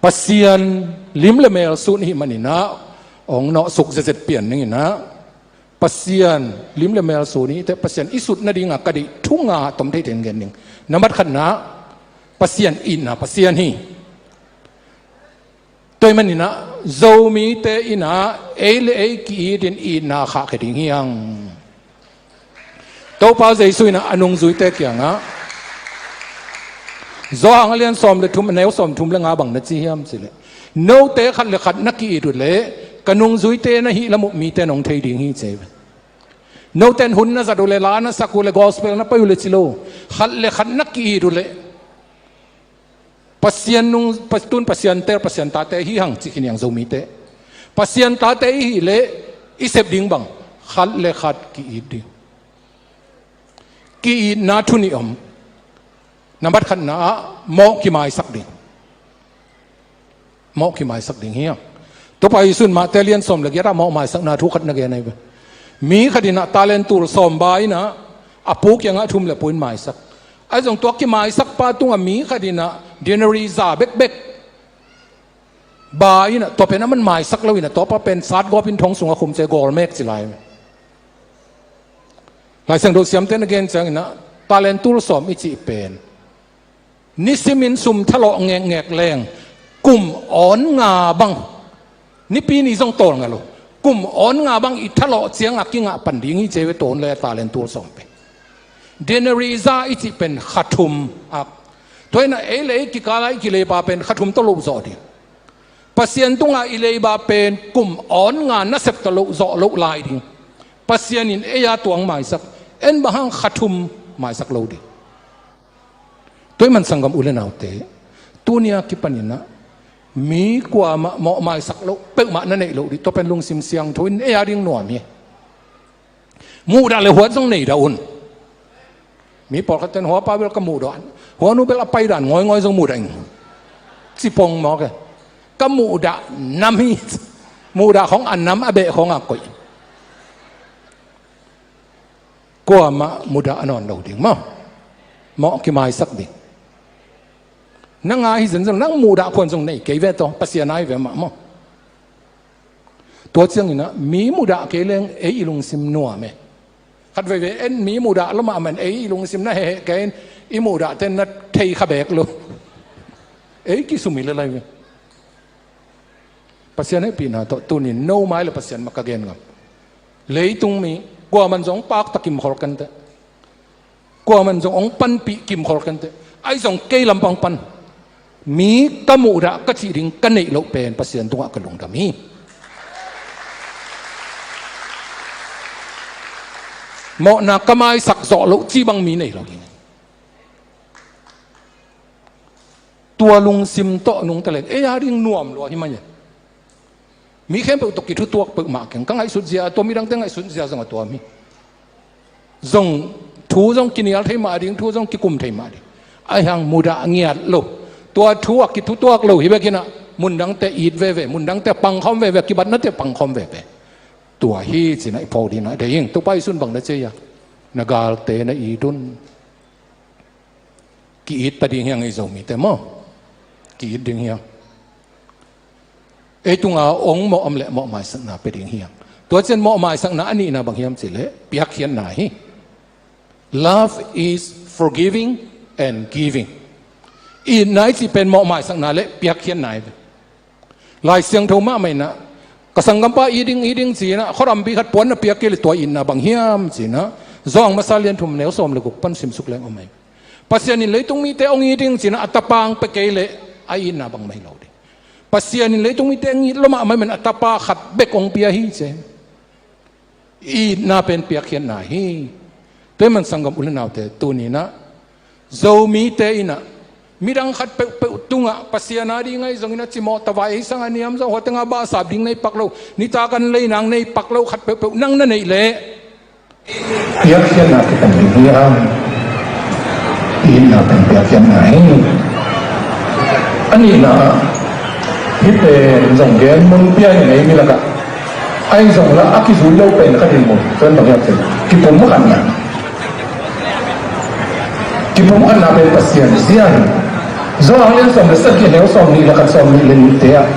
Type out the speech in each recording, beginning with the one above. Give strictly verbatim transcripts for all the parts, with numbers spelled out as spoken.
Pasian lim le mel sun ihih maninah ong nawhsuk zetzet pian ninginah Pasian lim le mel sun ihihte Pasian i sut nadinga ka deih thu nga tom theite in gen ding. Nambat khatna, Pasian itna Pasian hi. Tua ahih maninah Zomite inah ei le ei ki-itin itna khahkhia ding hiang. Topa Jesu inah a nungzuite kiangah Johan a lian sawm le thum a neu sawm thum le nga bang na ci hiam cileh, note khat le khat na ki-it uhleh ka nungzuite na hih lam uh mite nong thei ding hi ci hi ve. Note in hun na zat uhleh la na sak uhleh gospel na pai uhleh ci lo. Khat le khat na ki-it uhleh Pasian nung, tun Pasian tel Pasian tate hi hang ci khin hiang Zomite. Pasian tate i hih leh i sep ding bang khat le khat ki-it ding. Ki-itna thu nih om. Nambat khatna ah mawh kimaisak ding. Mawh kimaisak ding hiang. Topa Jesu in Mate lian sawm le giat ah mawh maisakna thu khat na gen ahi ve. Mi khat inah talent tul sawm ba inah a pu kiangah thum le pu in maisak. Ahi zong tua kimaisakpa tungah mi khat inah denari za bekbek ba inah tua pen a man maisak lo inah tuapa pen satgawp in thong sungah khum ce gawlmek ci lai. Laisiangtho siamte na gen cianginah talent tul sawm i cih pen nisimin sum thalawh ngekngek leng kum awn nga bang, nipi ni zong tawlnga lo, kum awn nga bang i thalawh cianga kingah pan ding hi ci hi ve. Tua hun le talent tul sawm pen denari za i cih pen kha thum ak. Tua inah ei le ei kikala i kileiba pen kha thum tawh loh zawh ding. Pasian tunga i leiba pen kum awn nga nasep tawh loh zawh loh lai ding. Pasian in ei a tuang maisak, en bang hang kha thum maisak lo ding. Tua ahih man sanggam u le naute, tunia kipaninah mi kuamah mawh maisak loh peuhmah na neih loh dih. Tua pen lungsim siangtho in ei a ding nuam hi. Muhdah le huat zong nei dah un. Mi pawlkhatten huapa bel ka muhdah, huanu bel a paidan ngawingawing zong muhdah ing. Cipong mawk e. Ka muhdah nam hi. Muhdah khong a nam a beh khong a koih. Kuamah mudah a nawn lo ding maw? Mawh kimaisak ding. Nang a hi zenzen nang mudah khuan zong nei kei ve tawh Pasian a hi ve mah maw? Tua cianginah mi mudah kei leng ei i lungsim nuam e. Khat veivei en mi mudah lo mahmah in ei i lungsim na heheh kei in i muhdahte na thei kha beek lo. Ei kisum hi le lai ve. Pasian hehpihna tawh tunin no mai le Pasian mah ka gen ngam. Leitung mi kuaman zong pakta kimkhol kenteh. Kuaman zong hong panpih kimkhol kenteh. Ahi zong kei lampang pan mi ka muhdah ka cih ding ka neih loh pen Pasian tungah ka lungdam hi. Mawhna ka maisak zawh loh cih bang mi nei lo ding. Tua lungsim tawh nungta leng ei a ding nuam lua hi mai. Mi khempeuh tawh kithutuak peuhmah keng ka ngaihsut zia, tua midangte ngaihsut zia zong a tuam hi. Zong thu zong kinial thei mah ding, thu zong kikum thei mah ding. Ahi hang mudah ngiat lo, tua thu a kithutuak lo hi bekinah mundangte it veve, mundangte pangkhawm veve, kibatnate pangkhawm veve. Tua hi cinah i phawk dinah deih ing. Topa Jesu in bang na ci a, na galte na it un. Ki-it ta ding hiang ei Zomite maw? Ki-it ding hiang. Ei tunga ong mawh om leh mawh maisakna pia ding hiang. Tua cian mawh maisakna a nihna bang hiam cihleh piakkhiatna hi. Love is forgiving and giving. Itna i cih pen mawh maisakna le piakkhiatna hi. Lai Siangtho mahmah inah ka sanggampa it ding it ding cinah khuarampi khat puan na piak kei le tua itna bang hiam cinah Zawhang masa lian thum neu sawm le guk pan simsuk leng om ahi. Pasian in leitung mite hong it ding cinah a tapa hong pia kei le a itna bang mah hi lo ding. Pasian in leitung mite hong it lo mahmah in a tapa khat bek hong pia hi ci. Itna pen piakkhiatna hi. Tua ahih man sanggam u le naute tuninah Zomite inah midang khat peuhpeuh tungah Pasian a ding ahi zongin a cimawh tavai ei sangah niam zawh huatengah bahsap ding nei pak lo, nitak an lei nang nei pak lo khat peuhpeuh nang na neih leh piakkhiatna kipan ding hi a, itna pen piakkhiatna hi. A nihna ah hih pen zong gen mun pia in ei mi lakah ahi zonglah a kizui lo pen khat in mun pen bang hiam pen kipum khatna. Kipum khatna pen Pasian zia hi. Johan lian sawm le sagih, a neu sawm nih le khat, sawm nih le nihte ah,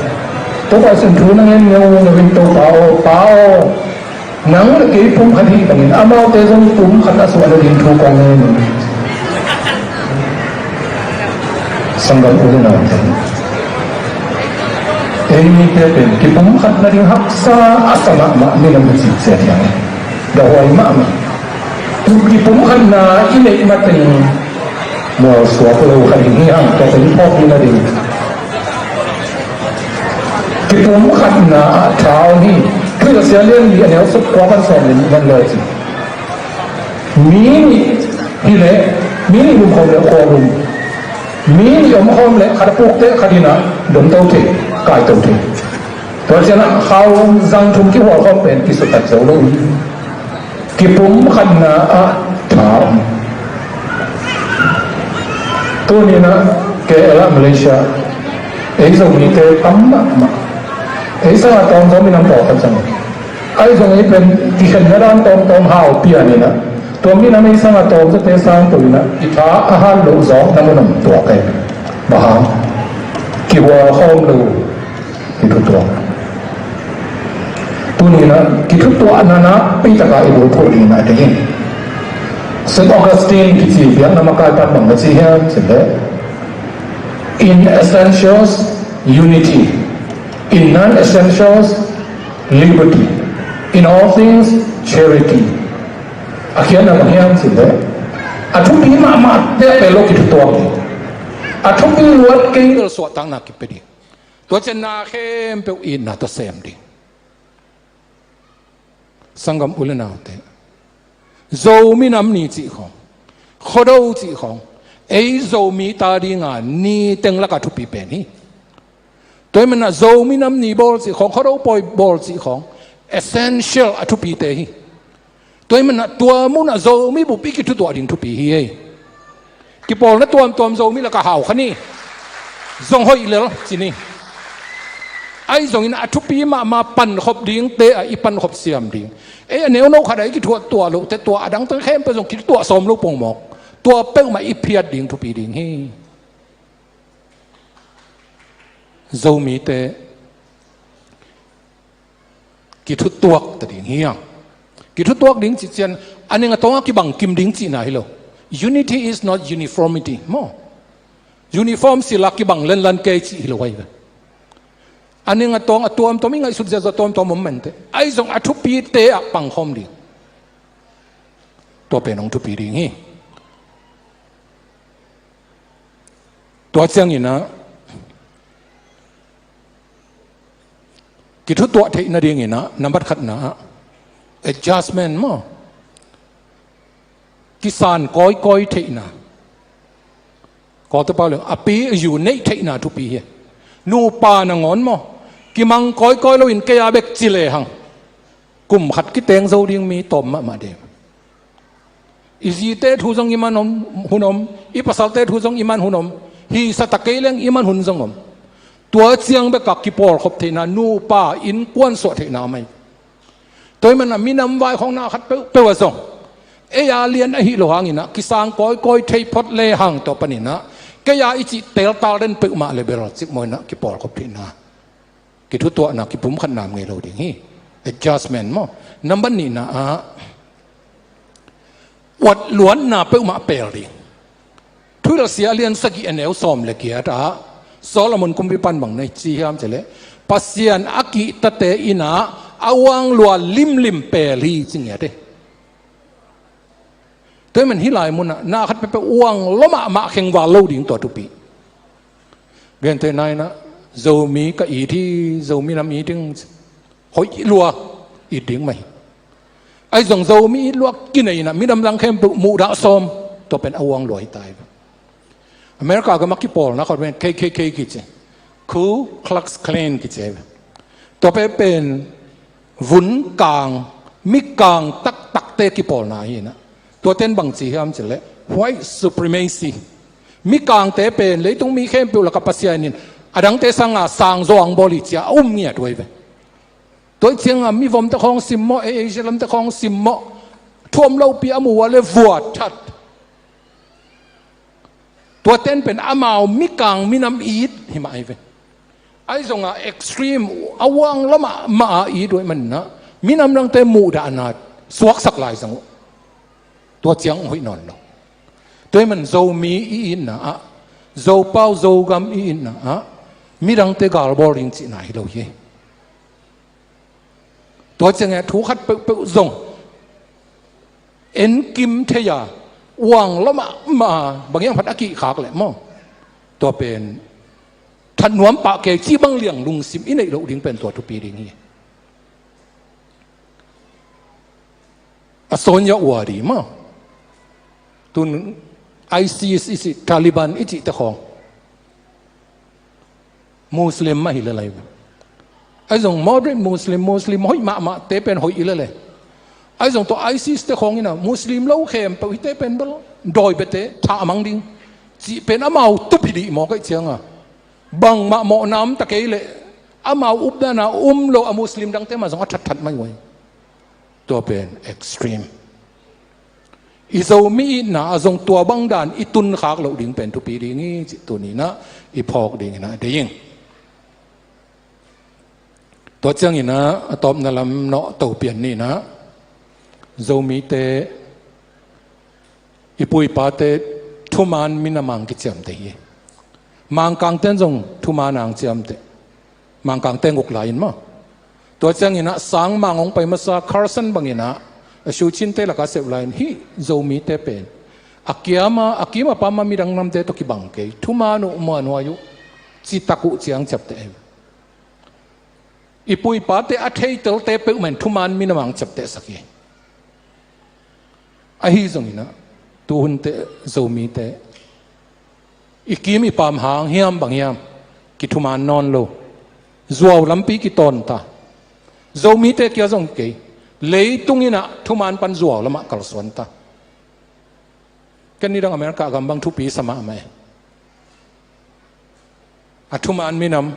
Topa Jesuh in thu na ngen ngeungeu in, Topa aw, Pa aw, nang le kei pumkhat hih bangin amaute zong pumkhat a suah nading thu kong ngen ing. Sanggam u le naute, ei mite pen kipumkhat nading haksa a sa mahmah, minam na cih ciat hiang. Dahuai mahmah. Kipumkhatna i neih mateng mualsuak lo kha ding hi hang, tua pen phawk ding a ding. Kipumkhatna ah tha om hi. Thuhilhsia lian li, a neu sawm kua pan sawm le nih man le ci. Mi nih hi leh, mi nih lum khawm leh khualum. Mi nih om khawm leh khat a pukte khat in ah domto thei, kaito thei. Tua ciangin ah khau zang thum kihual khawm pen kisukhat zo lo hi. Kipumkhatna ah tha om. Tuni-in ah K L ah Malaysia, ei Zomite tam mahmah. Ei sangah tawmtawm minam pawlkhat zang. Ahi zong ei pen kikhenna dan tawmtawm hau pian in ah, tua minam ei sangah tawmzawte sang peuh in ah i tha a hat loh zawkna mun om tuak ei. Bang hang? Kihual khawm lo. Kithutuak. Tuni-in ah kithutuakna nakpi takin i bulphuh ding a ding hi. Saint Augustine kici biakna makai pan bang na ci hiam cih leh, "In essentials, unity. In non-essentials, liberty. In all things, charity." A khiatna bang hiam cih leh, a thupi mahmahte a pia lo kithutuak ding. A thupi luat kei bel suahtakna kipia ding. Tua ciang na khempeuh itna tawh sem ding. Sanggam u le naute, Zomi Nam Ni cih khawng, Khuado cih khawng, ei Zomi ta dinga ni teng lakah thupi pen hi. Tua ahih manin ah Zomi Nam Ni bawl cih khawng, Khuado pawi bawl cih khawng essential, a thupite hi. Tua ahih manin ah tua munah Zomi bup i kithutuak ding thupi hi ei. Kipawlna tuamtuam Zomi lakah hau kha ni. Zong hoih lel ci ni. Ahi zongin a thupi mahmah pankhop dingte ah i pankhop siam ding. Ei a neuno khat ah i kithutuak lohte, tua a dangte khempeuh zong kithutuak sawm lo pongmawk. Tua peuhmah i phiat ding thupi ding hi. Zomite kithutuak ta ding hi hang. Kithutuak ding cih ciang a ning a tawng a kibang kim ding cihna hi lo. Unity is not uniformity maw. Uniform sila kibang lenlan kei cih hi lo ahi ve. A ning a tawng a tuamtuam i ngaihsut ziahziah tuamtuam om menteh. Ahi zong a thupite ah pangkhawm ding. Tua pen hong thupi ding hi. Tua ciangin ah kithutuak theih nadingin ah nambat khatna ah adjustment maw. Kisan kawikawi theihna. Kawlte pau leng a pi a yu neih theihna thupi hi. Nupa nangawn maw, kimang kawikawi loin kei a bek ci lehang kum khat kiteng zo ding mi tawm mahmah ding. I zite thu zong i man om, hun om, i pasalte thu zong i man hun om, hisa ta kei leng i man hun zong om. Tua ciang bekah kipawlkhop theihna, nupa innkuan suah theihna mai. Tua ahih manin ah minam vai khawng na khat peuhpeuh ah zong ei a lian ahi lo hangin ah kisang kawikawi thei phot lehang tua panin ah kei a i cih teltal den peuhmah le bel cikmawh in ah kipawlkhop theihna, kithutuakna, kipumkhatna ngei lo ding hi. Adjustment maw. Nambat nihna ah uat luatna peuhmah pel ding. Thuhilhsia a lian sagih a neu sawm le giat ah Solomon kumpipan bang na ci hiam cih leh, Pasian a kihtate in ah a uang luat limlim pel hi ci ngiat hi. Tua ahih manin hih lai munah na khat peuhpeuh uang lua mahmah, khengval lo ding tua thupi. Gentehna in ah Zomi ka it hi, Zomi nam it ding, hoih lua it ding mah hi. Ahi zong Zomi it lua kinei in ah minam dang khempeuh muhdah sawm, tua pen a uang lua hi ta hi. America gam ah kipawlna khawng pen K K K kici, Ku Klux Klan kici hi. Tua pen pen vun kang, mi kang taktakte kipawlna hi in ah, tuate in bang ci hiam cih leh white supremacy. Mi kangte pen leitung mi khempeuh lakah Pasian in a dangte sanga sang zaw hong bawl hi ci-a a um ngiat uh hi ve. Tua ciangin mi vomte khawng simmawh, Asia lamte khawng simmawh, thu om lopi a mu uh leh vua that. Tua ten pen amau mikang minam it hi mah ahi ve. Ahi zongah extreme a uang lamah mah a it uh ahih manin ah minam dangte muhdahna suaksak lai zang uh. Tua ciang hoih nawn lo. Tua ahih man Zomi i itna ah, Zopau Zogam i itna ah midangte galbawl ding cihna hi lo hi. Tua ciangin thu khat peuhpeuh zong enkim thei a, uang lamah mah a bang hiam khat a kihkhak leh maw, tua pen that nuam pah kei cih bang liang lungsim i neih loh ding pen tua thupi ding hi. A sawn ya ua di maw. Tun ISIS i cih, Taliban i cihte khawng Muslim mah hi lel ahi ve. Ahi zong moderate Muslim, Muslim hoih mahmahte pen hoih hi lel e. Ahi zong tua ISIS te khawng in ah Muslim lo khempeuh hite pen bel dawi biate thah mang ding cih pen amau tup hi dih mawk ahih cianga, bangmah mawhna om ta kei leh amau updana um lo a Muslim dangte mah zong a thatthat mai uh hi. Tua pen extreme. I Zomi itna ah zong tua bang dan i tunkhak loh ding pen thupi ding hi cih tuni in ah i phawk ding in ah deih ing. Tua ciangin ah a tawpna lam nawh to pian ni in ah, Zomite, i pu i pate thuman minam a hong kiciamteh hi. Mangkangte in zong thuman a hong ciamteh. Mangkangte nguk lai in maw. Tua ciangin ah sangmang hong pai masa Carson bangin ah, a Shuchinte lakah a sep lai in hih Zomite pen a kiama, a kim a pama midang namte tawh kibang kei, thuman uh, muanhuai uh, citak uh ciang ciapteh ahi. I pu i pate a theitelte peuhmah in thuman minam a hong ciaptehsak hi. Ahi zongin ah tuhunte, Zomite i kim i pam hang hiam bang hiam kithuman nawn lo. Zuau lampi kitawn ta. Zomite kia zong kei, leitung in ah thuman pan zuau lamah kalsuan ta. Ken nidang America gam bang thupi sa mahmah e. A thuman minam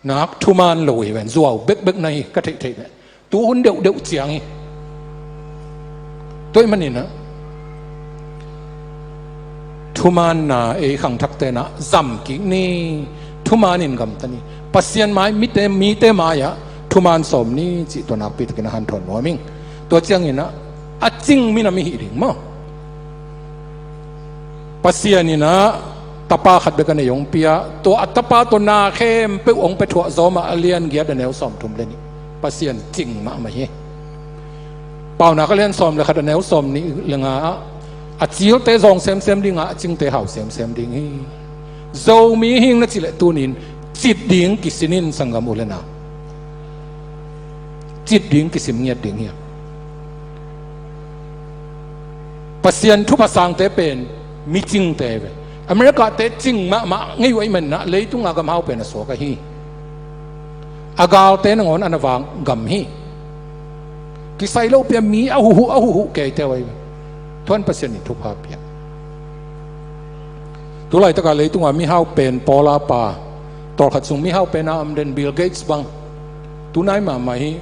nak thuman lo hi ven, zuau bekbek na hi ka theihtheih leh. Tuhun deuhdeuh ciang hi. Tua ahih manin ah thumanna ei khangthakte in ah zam kik ni. Thuman in gamta ni. Pasian mai, mite, mite mai-ah thuman sawm ni cih tua nakpi takin a hanthawn nuam ing. Tua ciangin ah a cing minam i hih ding maw. Pasian in ah tapa khat bek a nei hong pia, tua a tapa tawh na khempeuh hong pia thuah zawmah a lian giat a neu sawmthum le nih. Pasian cing mahmah hi. Paunak a lian sawm le khat a neu sawm nih le nga ah a cilte zawng semsem ding a, a cingte hau semsem ding hi. Zomi hing na cih leh tunin cit ding kisin in sanggam u le nau. Cit ding kisim ngiat ding hi. Pasian thupha sangte pen micingte ve. Americate cing mahmah ngei uh ahih manin ah leitunga gam hau pen a suak ahi. A galte nangawn a na vak gam hi. Kisai lo pia mi a huhhuh a huhhuh keite uh ahi ve. Thuan Pasian in thupha pia. Tulaitaka leitunga mihau pen pawla pa, tawlkhat sung mihau pena om den Bill Gates bang, tunai mahmah hi.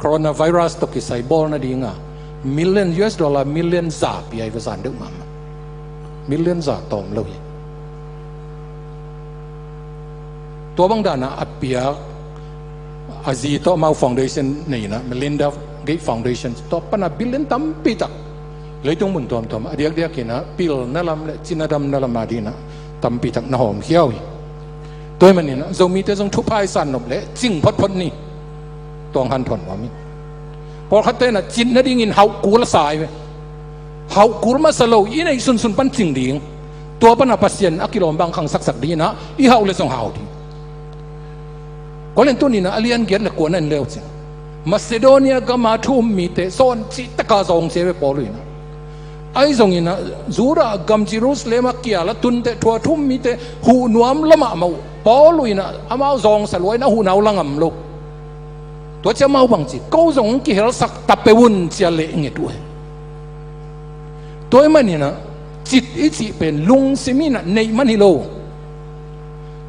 Coronavirus tawh kisai bawl nadinga million, U S dollar million za pia hi ve, zan deuh mahmah. Million za tawm lo hi. Tua bang dana a piak a zi tawh amau foundation nei in ah, Melinda Gates Foundation, tua pana billion tampi tak leitung mun tuamtuam a diakdiak in ah pilna lam le cina damna lam a ding in ah tampi tak na hawmkhia uh hi. Tua ahih manin ah Zomite zong thupha i san nop leh cing photphot ni. Tua hong hanthawn nuam hi. Pawlkhatte in ah cit nadingin hauh kul a sa hi ve. Hauh kul masa lo, i neih sunsun pan cing ding. Tua pana Pasian a kilawm bang khangsaksak ding in ah i hauh le zong hau ding. Tua leh tunin ah a lian giat le kuana in leu cin Macedonia gama thu um mite sawn cih taka zawng cia ve Paul in ah. Ahi zongin ah Judah gam Jerusalem a kial a tunteh thu a thu um mite huh nuam lamah mah uh. Paul in ah amau zawngsa lua in a huhna uh la ngam lo. Tua cia amau bang ci, ko zong kihelsak ta peuh un cia leh nget uh hi. Tua ahih manin ah cit i cih pen lungsim in ah neih man hi lo.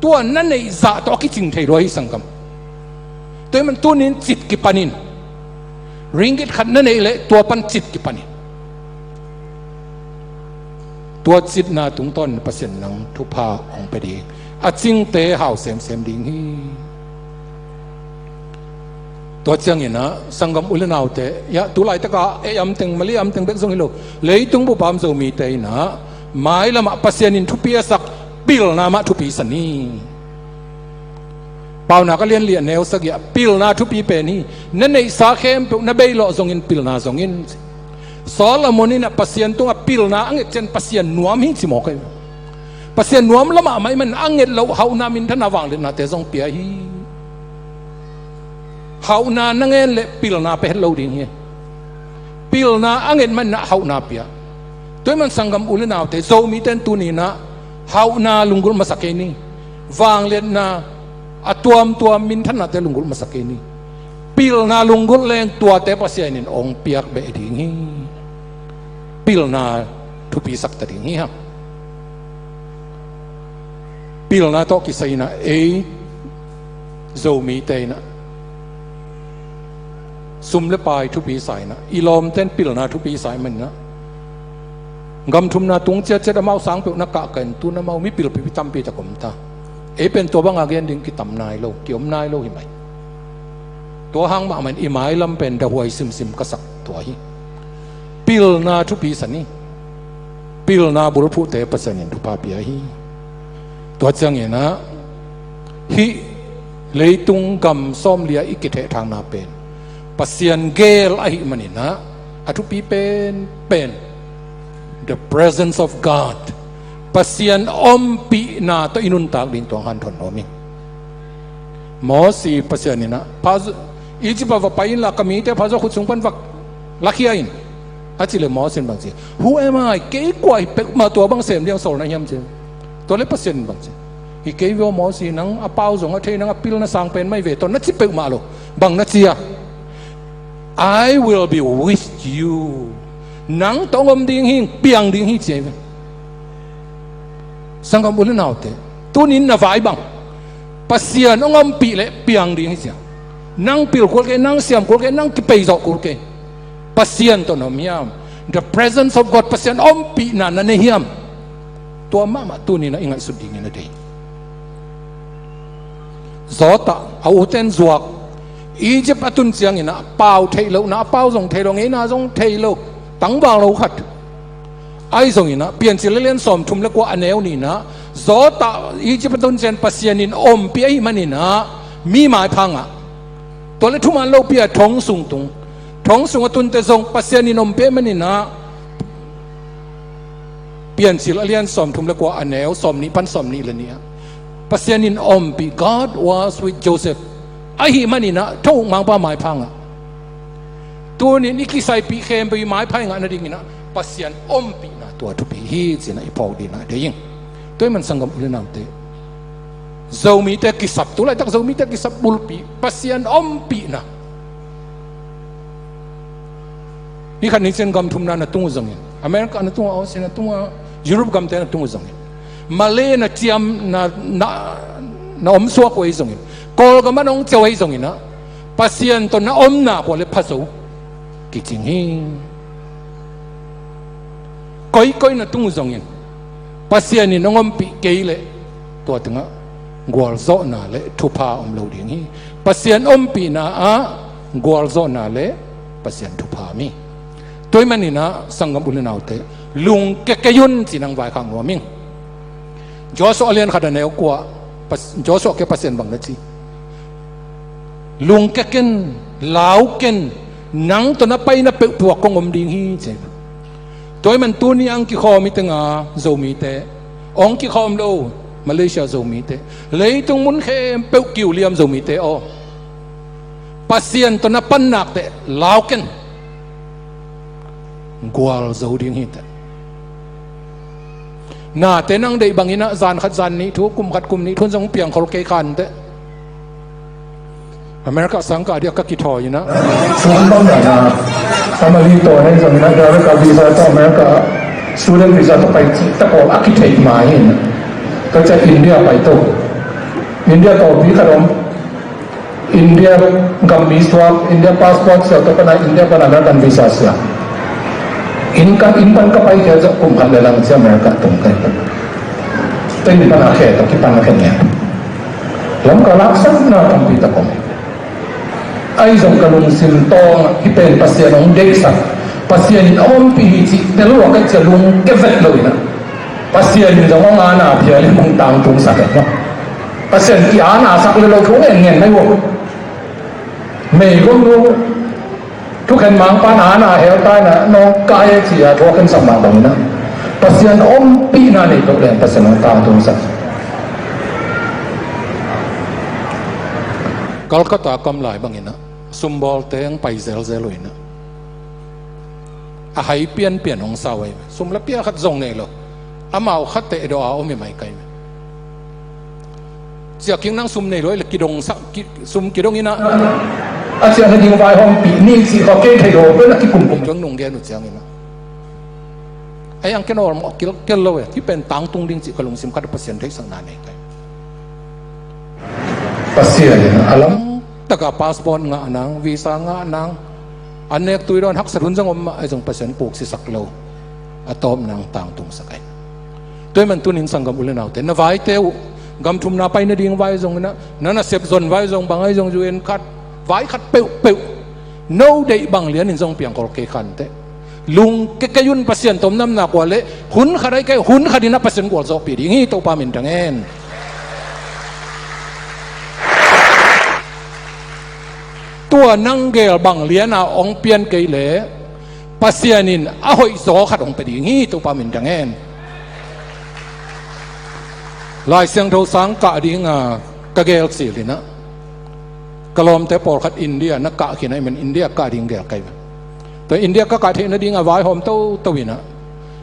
Tua na neih zah tawh a kicing thei lua hi sanggam. Tua ahih man tunin cit kipan in. Ringgit khat na neih leh tua pan cit kipan in. Tua citna tungtawn Pasian nang thupha hong pia ding, a cingte hau semsem ding hi. Tua ciangin ah sanggam u le naute, ya, tu laitak ah ei amteng, Malay amteng bek zong hi lo, leitung bup a om Zomite in ah mailam ah Pasian in thupi a sak pilna mah thupi sa ni. Paunak a lian li a neu sagih ah pilna thupi pen hi. Na neihsa khempeuh na beilawh zongin pilna zongin. Solomon in ah Pasian tungah pilna a nget ciang Pasian nuam hi ci mawk hi. Pasian nuam lamah mah ahih manin a nget loh hauhna, minthanna, vangliatnate zong pia hi. Hauhna na ngen leh pilna pia het lo ding hi. Pilna a nget manin ah hauhna pia. Tua ahih manin sanggam u le naute, Zomite in tuni in ah hauhna lunggulh masa kei ni. Vangliatna a tuamtuam, minthannate lunggulh masa kei ni. Pilna lunggulh leng tuate Pasian in hong piak beh ding hi. Pilna thupi sak ta ding hi hang. Pilna tawh kisai in ah ei Zomite in ah sum le pai thupi sa in ah, i lawmte in pilna thupi sa ahih manin ah gam thumna tung ciatciat amau sang peuh na kah kah in tu-in amau mipil pipi tampi tak om ta. Ei pen tua banga gen ding kitam nai lo, kiom nai lo hi mai. Tua hang mahmah in i mailam pen dahuai simsim ka sak tua hi. Pilna thupi sa ni. Pilna bulphuhte Pasian in thupha pia hi. Tua ciangin ah hih leitung gam sawmli ah i kithehthangna pen Pasian gel ahih manin ah a thupi penpen the presence of God, Pasian ompihna tawh i nuntak ding tua hong hanthawn nuam ing. Mosi, Pasian in ah, pha, Egypt ah va pai inla, ka mite pha zaw, khut sung pan va lakhia in, a cih leh Mosi in bang ci? Who am I? Kei kua hi peuhmah tua bang sem ding a sawl na hiam, ci. Tua leh Pasian in bang ci? Hi kei ve aw Mosi, nang a pau zong a thei, nang a pilna sang pen mah hi ve, tua na ci peuhmah lo. Bang na ci a? I will be with you. Nang tawh hong om ding hi, piang ding hi, ci hi ve. Sanggam u le naute, tuni in na vai bang, Pasian hong ompih leh piang ding hi, ci a. Nang pil kul kei, nang siam kul kei, nang kipeizawh kul kei. Pasian tawh na om hiam? The presence of God, Pasian ompihna na nei hiam? Tua mahmah tuni in ah i ngaihsut dingin a deih. Zawtah a ute in zuak, Egypt a tun ciangin ah pau theih loh, na pau zong thei lo, ngeina zong thei lo, tangval lo khat. Ahi zongin ah Piancil a lian sawmthum le kua a neu nih in ah, zawtah Egypt a tun ciang Pasian in ompih ahih manin ah mi maipha ngah. Tua leh thuman lopi a thong sung tung. Thong sung a tunte zong Pasian in ompih ahih manin ah, Piancil a lian sawmthum le kua a neu sawmnih pan sawmnih le nih ah, Pasian in ompih, God was with Joseph. Ahih manin ah tho mangpa maipha ngah. Tuni in i kisaipih khempeuh i maipha i ngah nadingin ah Pasian ompihna tua thupi hi, ci-in ah i phawk dingin a deih ing. Tua ahih manin sanggam u le naute, Zomite kisap, tu laitak Zomite kisap bulpi, Pasian ompihna. Ni khat ni ciang gam thumna na tung uh zongin, America na tung uh, Aussie na tung uh, Europe gamte na tung uh zongin, Malay na ciam, na, na, na om suak uh ahi zongin, Kawlgam ah na hong ciah uh ahi zongin ah, Pasian tawh na om nak uh leh pha zo kicing hi. Koikoi na tung uh zongin, Pasian in hong ompih kei leh, tua tengah gualzawhna le thupha om lo ding hi. Pasian ompihna ah gualzawhna le Pasian thupha om hi. Tua ahih manin ah sanggam u le naute, lungke kei un, ci-in hong vaikhak nuam ing. Joshua a lian khat a neu kua, Pas-, Joshua kiang Pasian bang na ci? Lungke ken, lau ken, nang tawh na paina peuhpeuh ah kong om ding hi, ci. Tua ahih manin tuni a hong kikhawm i teng a Zomite, hong kikhawm lo Malaysia Zomite, leitung mun khempeuh kiu liam Zomite aw, Pasian tawh na pan nak teh lau ken. Gualzo ding hi teh. Nate nang deih bangin ah zan khat zan nih thu, kum khat kum nih thu zong piangkhol kei kha inteh. America sang kah ding a ka kithawi in ah. Sum bang dan a, family tawh na hi zongin ah, direct a visa tawh America, student visa tawh pai cih tawh a kitheih mah hi in ah. Tua ciang India pai to. India tawh pi khat om. India gam mi suak, India passport siah, tua pan a India pan American visa siah. Inn ka, inn pan ka pai khia zawh kum khat le lang cia America tung kai. Tua inn pan a khe tawh kipan a khe ngiat. Lam ka laksakna tampi tak om. Ahi zong ka lungsim tawng ah hih pen Pasian hong deihsak, Pasian in a ompih hi cih tel lua ka cia lungke vet lo in ah, Pasian in zong hong ana phial in hong tangtungsak e. Pasian ki ana sak le lo thu ngen ngen mai uh. Meigom nu thukhen mangpa na ana hel ta in ah, nong kai e ci a thu a khensak mah bang in ah, Pasian ompihna nei tok leng Pasian hong tangtungsak. Calcutta kam lai bangin ah sumbawlte hong pai zelzel uh in ah, a hai pianpian hong sa uh ahi. Sum le pia khat zong nei lo. Amau khat teh dawh a om hi mai kai. Ciah kik nang, sum nei lo le kidong sa, ki, sum kidong in ah, a ciah nading vaihawmpih ni cih kha kei thei lo pen a kikumkum. Tuang nung gen uh ciangin ah, a yang ken awlmawh kilkel lo e. Hih pen tangtung ding cih ka lungsim khat Pasian theihsakna nei kai. Pasian in a lam taka passport ngah nang, visa ngah nang, an nek tui dawn haksat hun zong om mah, ahi zong Pasian puksisak lo. A tawpna hong tangtungsak ahi. Tua ahih man tunin sanggam u le naute, na vaite uh, gam thumna pai nading vai zong in ah, na nasep zon vai zong bang ahi zong U N card, vai khat peuhpeuh, no deih bang lianin zong piangkhol kei kha inteh. Lungke kei un, Pasian tawh om na om nak uh leh hun khat ahi kei, hun khat in ah Pasian gualzawhpih ding hi, Topa min thang hen. Tua nang gel bang lian a hong pian kei leh Pasian in a hoihzaw khat hong pia ding hi, Topa min thang hen. Lai Siangtho sang kah ding a ka gel cil in ah, ka lawmte pawlkhat India na kah khin ahih man India kah ding gel kai ve. Tua India ka kah theih nading a vaihawm toto in ah,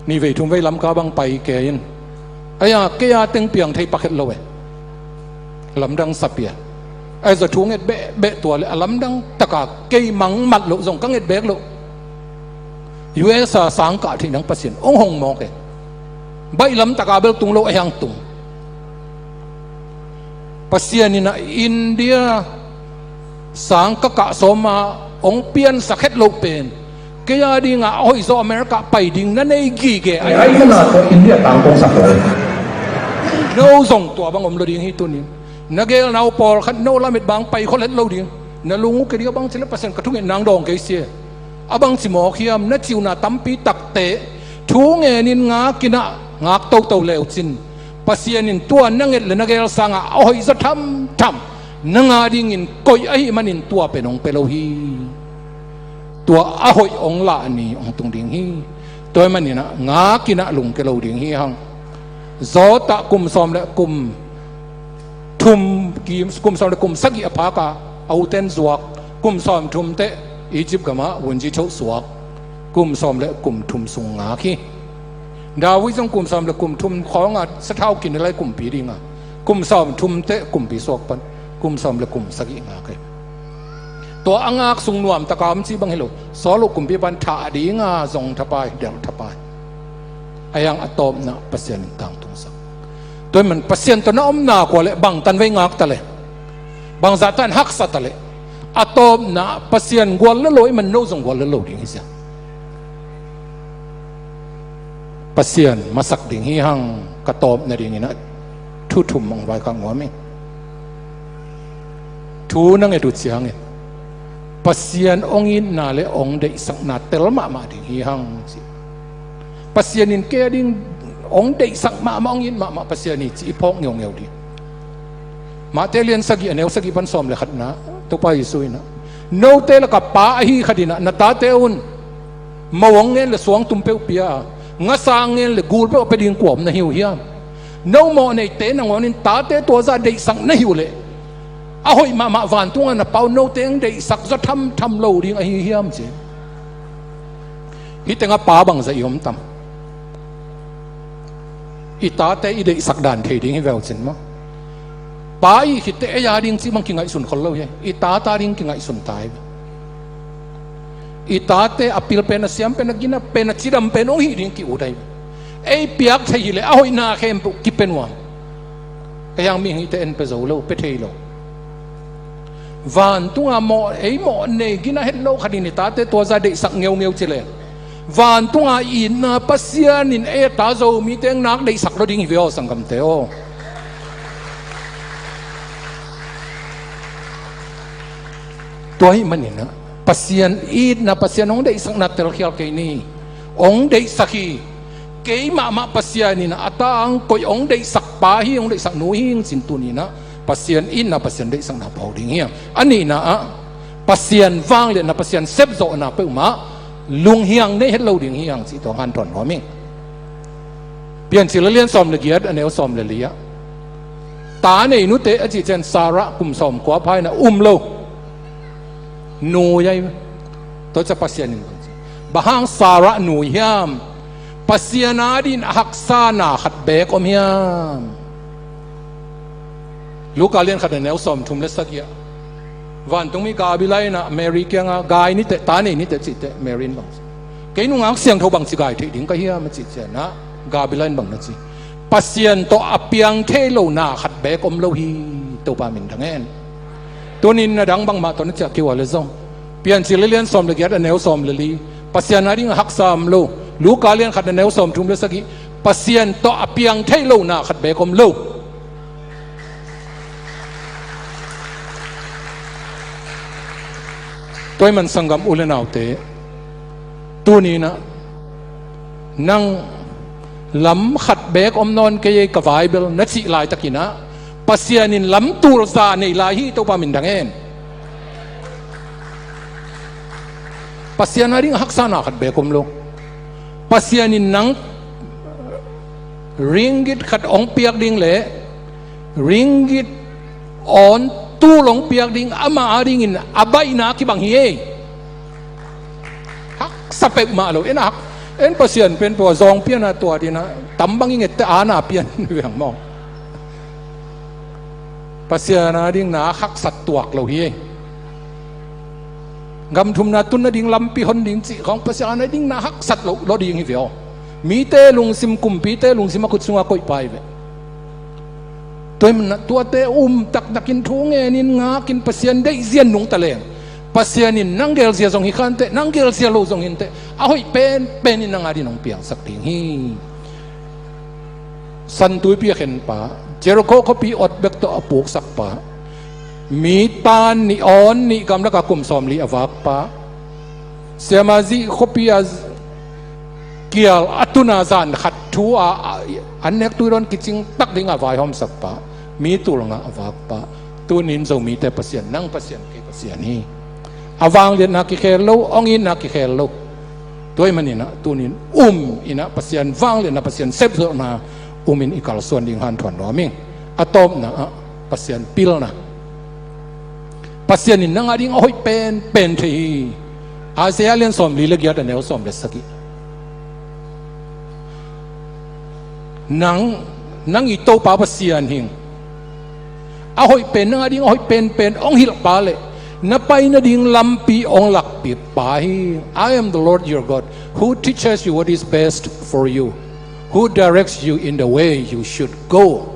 ni vei thum vei Lamka bang pai kei in, ahi a kei a teng piang thei pakhet lo e. Lamdang sap hi a. Ahi zong thu nget behbeh tua le a lamdang taka kei mangmat loh zong ka nget bek loh. U S a sang kah theih nang Pasian hong hong mawk e. Baih lam taka bel tung lo, ahi hang tung. Pasian in ah India sang ka kah sawm a hong piansak het loh pen kei a ding a a hoihzaw America pai ding na nei gige ahi. Ahi mana tua India tangtungsak lo. No zong tua bang om lo ding hi tunin. Na gelna uh pawlkhat no lamet bang pai khol het lo ding. Na lung uh ke ding a bang ci le Pasian ka thungetna hong dawng kei sia. A bangci mawk hiam, na ciuna tampi takte thu ngenin ngak in ah, ngak toto leucin Pasian in tua na nget le na gel sangah a hoihzaw thamtham nang a dingin koih ahih manin tua pen hong pia lo hi. Tua a hoih hong lah ni hong tung ding hi. Tua ahih manin ah ngak in ah lungke lo ding hi hang. Zawtah kum sawm le kum thum, kim, kum sawm le kum sagih a phak a, a uten zuak, kum sawm thum teh Egypt gamah wunji thoh suak, kum sawm le kum thum sung ngak hi. David zong kum sawm le kum thum khawng a sathau kin lai kumpi ding a, kum sawm thum teh kumpi suak pan, kum sawm le kum sagih ngak hi. Tua a ngak sung nuam taka om cih bang hi lo, Saul uh kumpi pan thah ding a zong thapai, delh thapai. Ahi hang a tawpna Pasian in tangtungsak. Tua ahih man Pasian tawh na om nak uh leh bangtan vei ngak ta leh, bangzah tan haksa ta leh, a tawpna Pasian gual le lo ahih man no zong gual le lo ding hi sia. Pasian masak ding hi hang. Ka tawpna dingin ah thu thum hong vaikhak nuam ing. Thu na nget uh ciangin Pasian hong itna le hong deihsakna tel mahmah ding hi hang ci. Pasian in kei a ding hong deihsak mahmah, hong it mahmah Pasian hi ci i phawk ngeungeu ding. Matthai lian sagih a neu sagih pan sawm le khatna, Topa Jesuh in ah, note lakah pa ahi khat in ah na tate un mo hong ngen le suangtum peuh pia a, ngasa ngen le gul peuh a pia ding kua om na hi uh hiam? No mawh neite nangawnin tate tua zah deihsak na hi uh leh a hoih mahmah vantungah na Pa uh note hong deihsak zaw thamtham lo ding ahi hiam ci. Hih tengah pa bangzah i om tam? I tate i deihsak dan thei ding hi veu cin maw? Pa i khit teh ei a ding cih bang kingaihsun khol lo hi. I tate a ding kingaihsun ta hi. I tate a pil pen, a siam pen, a gina pen, a cidam pen hong hih ding ki-ut ahi. Ei piak thei hi leh a hoihna khempeuh kipia nuam. Ei hang mihing i te en pia zo lo, pia thei lo. Vantunga mawh, ei mawh nei gina het lo khat in i tate tua zah deihsak ngeungeu ci leh Vantunga itna Pasian in et a, Zomite nak deihsak lo ding hi ve aw, sanggamte aw. Tua ahih manin ah Pasian itna, Pasian hong deihsakna telkhial kei ni. Hong deihsak hi. Kei mahmah Pasian in ah a tangkoih hong deihsak pa hi, hong deihsak nu hi ing cin, tuni-in ah Pasian itna, Pasian deihsakna pau ding hi hang. A nihna ah Pasian vangliatna, Pasian sepzawhna peuhmah lunghiang nei het lo ding hi hang cih tua hong hanthawn nuam ing. Piancil a lian sawm le giat, a neu sawm le li ah, ta nei nute a cih ciang Sarah kum sawmkua pha in ah um lo. Nui ahi. Tua ciang Pasian in bang ci, bang hang Sarah nui hiam? Pasian adingin a haksa na khat beek om hiam? Luka lian khat a neu sawmthum le sagih ah, vantungmi Gabriel in ah Mary kiangah, gai ni teh, ta nei ni teh cih teh, Mary in bang ci, kei nungak siangtho bangci gai theih ding ka hiam a cih ciang ah, Gabriel in bang na ci, Pasian tawh a piang thei lo na khat beek om lo hi. Topa min thang hen. Tuni-in na dang bangmah tawh na ciah kei ua leh zong, Piancil a lian sawm le giat, a neu sawm le li, Pasian adingin a haksa om lo. Luka lian khat a neu sawmthum le sagih, Pasian tawh a piang thei lo na khat beek om lo. Tua ahih man sanggam u le naute, tuni-in ah nang lam khat beek om nawn kei ei, ka vai bel na cih laitakin ah, Pasian in lam tul za nei lai hi. Topa min thang hen. Pasian adingin a haksa na khat beek om lo. Pasian in nang ringgit khat hong piak ding leh ringgit awn tul hong piak ding, ama adingin a baihna kibang hi ei. Haksa peuhmah lo. En a hak, en Pasian pen pua zawng pian a tua ding a, tam bang i nget teh a na pian veng maw. Pasian adingin na haksat tuak lo hi ei. Gam thumna tun nading lampi hon ding cih khawng Pasian adingin na haksat lo, lo ding hi ve aw. Mite lungsim, kumpite lungsim a khut sungah koih pa hi ve. Tua ahih manin ah tuate um taktakin thu ngenin ngakin Pasian deihzia nungta leng, Pasian in nang gelzia zong hi kha inteh, nang gelzia lo zong hi inteh, a hoih penpen in nang adingin hong piangsak ding hi. Santuipi a khenpa, Jericho khuapi ot bek tawh a puksak pa, mi tan nih awn nih gamlak a kum sawmli a vak pa, Siamazih khuapi a kial a tun a zan khat thu a, a, an nek tui dawn kicing tak ding a vaihawmsak pa, mi tul nga a vak pa, tuni-in Zomite Pasian, nang Pasian, kei Pasian hi. A vangliatna kikhel lo, hong itna kikhel lo. Tua ahih manin ah tuni-in um in ah Pasian vangliatna, Pasian sepzawhna um in i kalsuan ding hanthawn nuam ing. A tawpna ah Pasian pilna. Pasian in nang adingin a hoih penpen thei hi. Isaiah lian sawmli le giat, a neu sawm le sagih. Nang, nang i Topa Pasian hi ing. A hoih pen, nang adingin a hoih penpen hong hilh pa leh na pai nading lampi hong lakpih pa hi. "I am the Lord your God, who teaches you what is best for you, who directs you in the way you should go."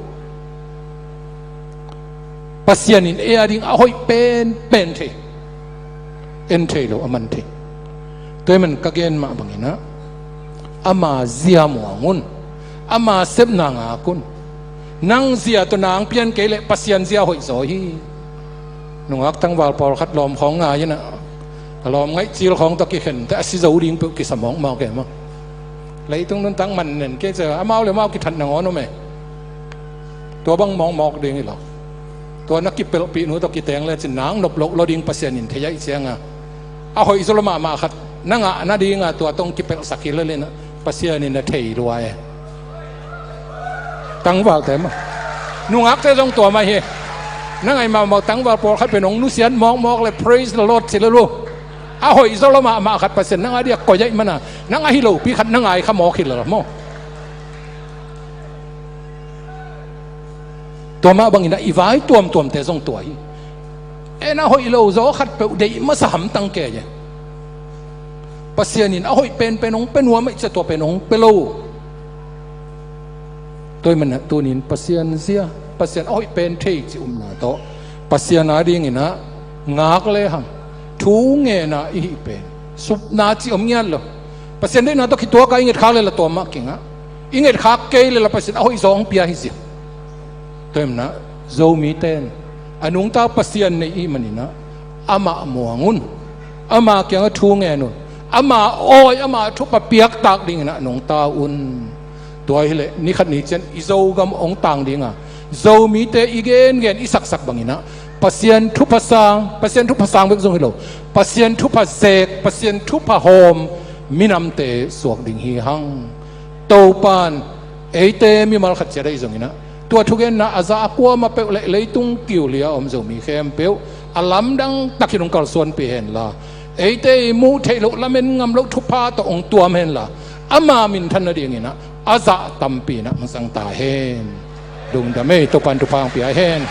Pasian in ei adingin a hoih penpen thei. En thei lo, a man thei. Tua ahih man ka gen mah bangin ah, ama zia muang un. Ama sepna ngak un. Nang zia tawh nang pian kei leh Pasian zia hoihzaw hi. Nungak tangval pawlkhat lawm khawng ngai in ah, a lawm ngaih cil khawng tawh kikhen teh a si zo ding peuh kisa mawkmawk e maw. Leitung nuntak man nen kei cia, amau le amau kithat nangawn om e. Tua bang mawkmawk ding hi lo. Tua na kipelhpih nu tawh kiteng lecin nang nop loh lo ding Pasian in thei ahih cianga, a hoih zaw lo mahmah khat na ngah nadinga tua tawh kipelhsak hi lel in ah Pasian in na thei lua e. Tangvalte mah, nungakte zong tua mah hi. Na ngaih mahmah tangval pawlkhat pen hong nusiat mawkmawk le praise the Lord ci lel uh. A hoih zaw lo mahmah khat Pasian nang adia koih ahih mana nang ahi lopi khat na ngai kha mawk hi lel maw. Tua mah bangin ah i vai tuamtuamte zong tua hi. En a hoih lo zaw khat peuh deih masa hamtang kei e. Pasian in a hoih penpen hong pia nuam ahih ciang tua pen hong pia lo. Tua ahih manin ah tuni-in Pasian zia, Pasian a hoih pen thei cih upna tawh Pasian adingin ah ngak lehang thu ngen a i hih pen supna cih om ngiat lo. Pasian deihna tawh khituak a i ngetkhak le la tua mah kingah, i ngetkhak kei le la Pasian a hoih zaw hong pia hi zia. Tua hi manin ah Zomite in a nungta Pasian nei i hih manin ah amah muang un. Ama kiangah thu ngen un. Ama awi, ama thupha piaktak dingin ah nungta un. Tua hileh ni khat ni ciang i Zogam hong tang ding a, Zomite i gengen i saksak bangin ah Pasian thupha sang, Pasian thupha sang bek zong hi lo, Pasian thupha zek, Pasian thupha hawm minamte suak ding hi hang. Topa in eite mimal khat ciat ahi zongin ah tua thugenna a za a kuamah peuh le leitung kiu li a om Zomi khempeuh a lamdang takin hong kalsuanpih henla, eite i muh theih loh, lamen ngam loh thupha tawh hong tuam henla, ama minthan nadingin ah a zah tampi in ah hong zang ta hen. Lungdam ei, Topa in thupha hong pia hen.